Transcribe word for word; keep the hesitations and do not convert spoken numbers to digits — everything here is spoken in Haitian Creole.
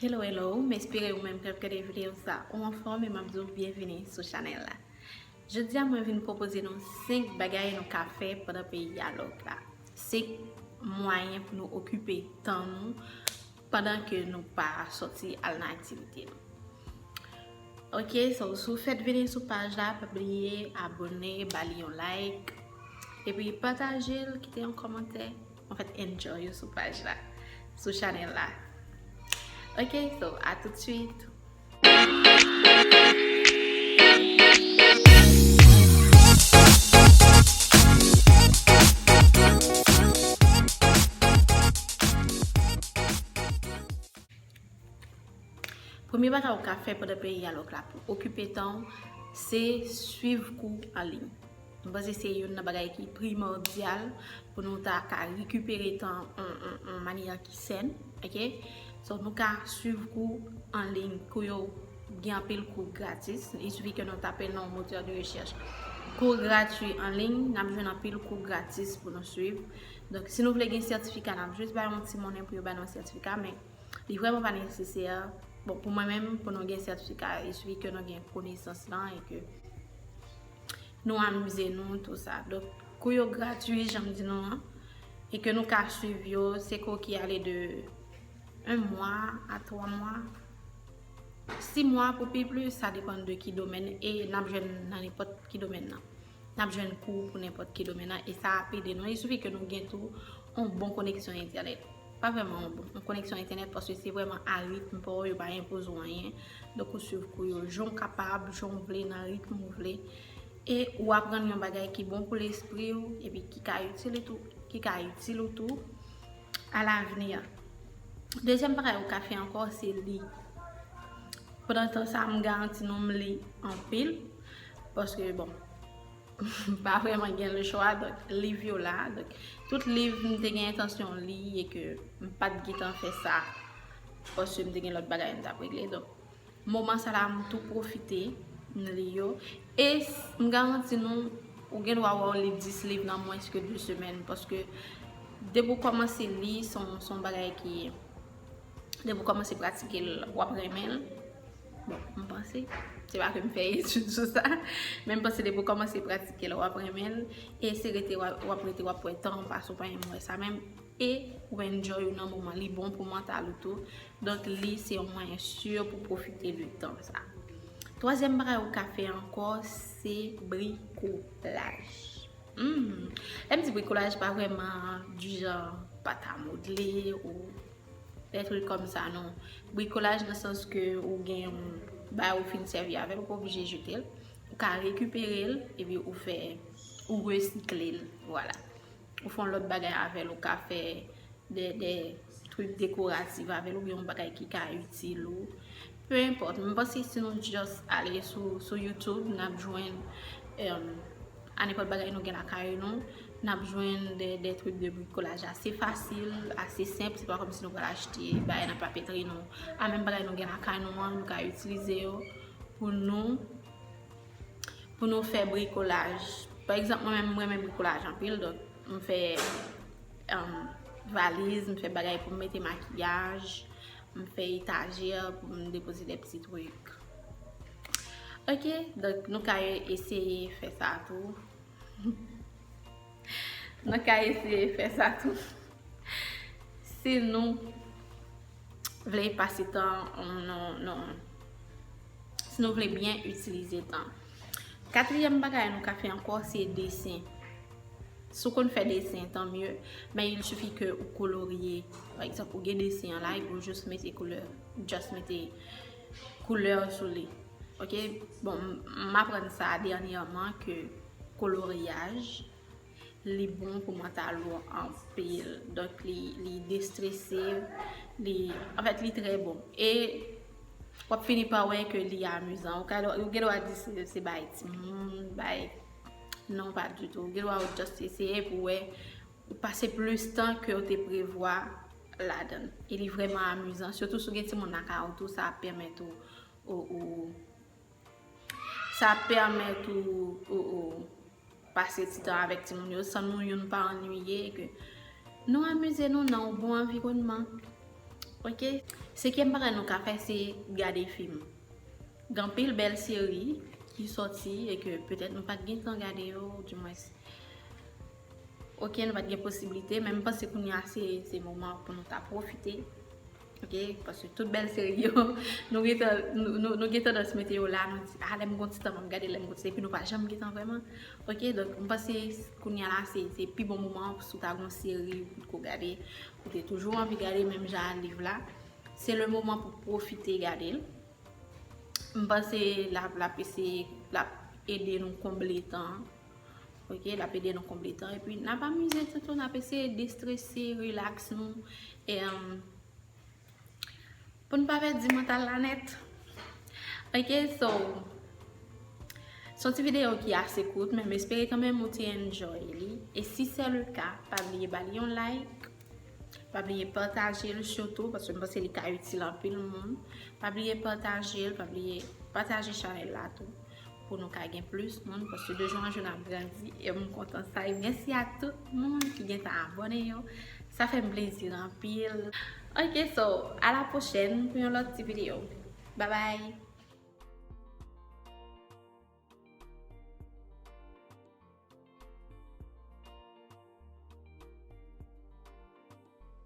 Hello, hello, m espere ou menm k ap gade videyo sa ou anfòm e m ap di w byenvini sou chanèl la. Jodi a mwen vin pwopoze nou senk bagay nou ka fè pandan peyi a lòk la. Senk mwayen pou nou okipe tan nou pandan ke nou pa sòti al nan aktivite nou. Ok, so si w fèk vini sou paj la, pa bliye abòne, ba li yon like, epi pataje l, kite yon kòmantè. Anfèt, enjoy ou sou paj la, sou chanèl la. Ok, so, a tout de suite. Premye bagay ou ka fè pandan peyi a lòk la pou okipe tan w, se swiv kou an liy. Mwen panse se youn nan bagay ki primòdyal pou nou ta ka rekipere tan an, an, an manyè ki sèn, ok? So, nou ka swiv kou an liy, kou yo gen anpil kou gratis. Il suffit ke nou tape nan yon motè de rechèch kou gratwi an liy, n ap jwenn anpil kou gratis pou nou swiv. Donk, si nou vle gen sètifika, n ap jis bay yon ti monnen pou yo bay nou sètifika, men li vrèman pa nesesè. Bon, pou mwen menm, pou nou gen sètifika, il suffit ke nou gen konesans lan e ke nou amize nou, tou sa. Donk, kou yo gratwi, jan m di nou an, e ke nou ka swiv yo, se kou ki ale de un mois à trois mois, six mois pou pi plis, sa depann de ki domèn, e n ap jwenn nan nenpòt ki domèn nan. N ap jwenn kou pou nenpòt ki domèn nan, e sa ap ede nou. Il suffit ke nou gen tou yon bon koneksyon entènèt. Pa vrèman yon bon, yon koneksyon entènèt, paske se vrèman a ritm pa w, yo pa enpoze w anyen. Donk, ou swiv kou yo jan w kapab, jan w vle, nan ritm ou vle. E ou aprann yon bagay ki bon pou lespri w, epi ki ka itil ou tou, ki ka itil ou tou alavni. Dezyèm bagay ou ka fè ankò, se li. Pandan tan sa, m garanti nou m li anpil, paske, bon, m pa vrèman gen lechwa, donk, liv yo la. Donk, tout liv m te gen entansyon li e ke m pa t gentan fè sa, paske m te gen lòt bagay m t ap regle. Donk, moman sa la, m tou pwofite, m li yo. E s- m garanti nou, ou gen dwa wè w li dis liv nan mwens ke de semèn, paske depi w kòmanse li, se yon, se yon bagay ki, depi w kòmanse pratike l, w ap renmen l. Bon, m panse. Se pa ke m fè etid sou sa, men m panse depi w kòmanse pratike l, w ap renmen l. E se rete, w ap, w ap rete, w ap wè tan an pase, w pa menm wè sa menm. E ou enjoy ou nan moman. Li bon pou mantal ou tou. Donk, li se yon mwayen si pou pwofite de tan sa. Twazyèm bagay ou ka fè ankò, se brikolaj. Hmm. Lè m di brikolaj, pa vrèman di jan pat a modle ou de trucs comme ça, non. Brikolaj nan sans ke ou gen yon bagay ou fin sèvi avè l, ou pa oblije jete l. Ou ka rekipere l, epi ou fè, ou resikle l, vwala. Ou fè yon lòt bagay avè l, ou ka fè de, de trucs décoratifs avè l, oubyen yon bagay ki ka itil ou. Peu importe, mwen panse si nou just ale sou, sou YouTube, n ap jwenn, em, a nenpòt bagay nou gen lakay nou, n ap jwenn de, de trucs de bricolage ase fasil, ase senp, se pa kòmsi nou pral achte bagay nan papetri, non. A menm bagay nou gen lakay nou an, nou ka itilize yo pou nou, pou nou fè brikolaj. Pa egzanp, mwen menm, mwen renmen brikolaj anpil, donk, m fè, em, valiz, m fè bagay pou m mete makiyaj, m fè etajè pou m depoze de pti trucs. Ok, donk, nou ka eseye fè sa tou. Nou ka eseye fè sa tou. Si nou vle pase tan, nou, nou, si nou vle byen itilize tan. Katriyèm bagay nou ka fè ankò, se desen. Si w konn fè desen, tan mye, men il suffit ke ou kolorye. Pa egzanp, ou gen desen an la, epi ou jis mete koulè, just mete koulè sou li. Ok? Bon, m, m aprann sa dènyèman ke koloryaj, li bon pou mantal ou anpil. Donk, li, li destrese, li, anfèt, li trè bon. E w ap fini pa wè ke li amizan. Ou ka, ou gen dwa di se, se bay timoun, bay, non, pa ditou. Ou gen dwa ou just eseye pou wè, ou pase plis tan ke w te prevwa ladan l. E li vrèman amizan. Sitou si w gen timoun lakay ou tou, sa ap pèmèt ou, ou, ou, sa ap pèmèt ou, ou, ou pase ti tan avèk timoun yo san nou youn pa annuiye, ke nou amize nou nan yon bon anviwònman. Ok, senkyèm bagay nou ka fè se gade fim. Gen anpil bèl seri ki sòti e ke petèt nou pa t gen tan gade yo, dimwens ok, nou pa t gen posiblite, men m panse kounye a se, se moman pou nou ta pwofite. Ok, paske tout bèl seri yo, nou gen tan, nou, nou, nou gen tandans mete yo la, nou di, ah, lè m gon ti tan, m ap gade, lè m gon ti tan, epi nou pa janm gen tan vrèman. Ok, donk, m panse kounye a la, se, se pi bon moman si w ta gon seri ou potko gade, ou te toujou anvi gade, menm jan a liv la. Se le moman pou pwofite gade l. M panse l ap, l ap eseye, l ap ede nou konble tan. Ok, l ap ede nou konble tan. Epi n ap amize tèt nou, n ap eseye destrese, relax nou. E, um, pou n pa pèdi mantal la nèt. Ok, so, se yon ti videyo ki ase kout, men m espere kanmenm ou te enjoy li. E si se le ka, pa bliye ba li yon like, pa bliye pataje l sitou, paske m panse li ka itil anpil moun. Pa bliye pataje l, pa bliye pataje chanèl la tou, pou nou ka gen plis moun, paske de jou an jou n ap grandi, e m kontan sa, e mèsi a tout moun ki gen tan abòne yo, sa fè m plezi anpil. Ok, so, a la pwochèn pou yon lòt ti videyo. Bye bye!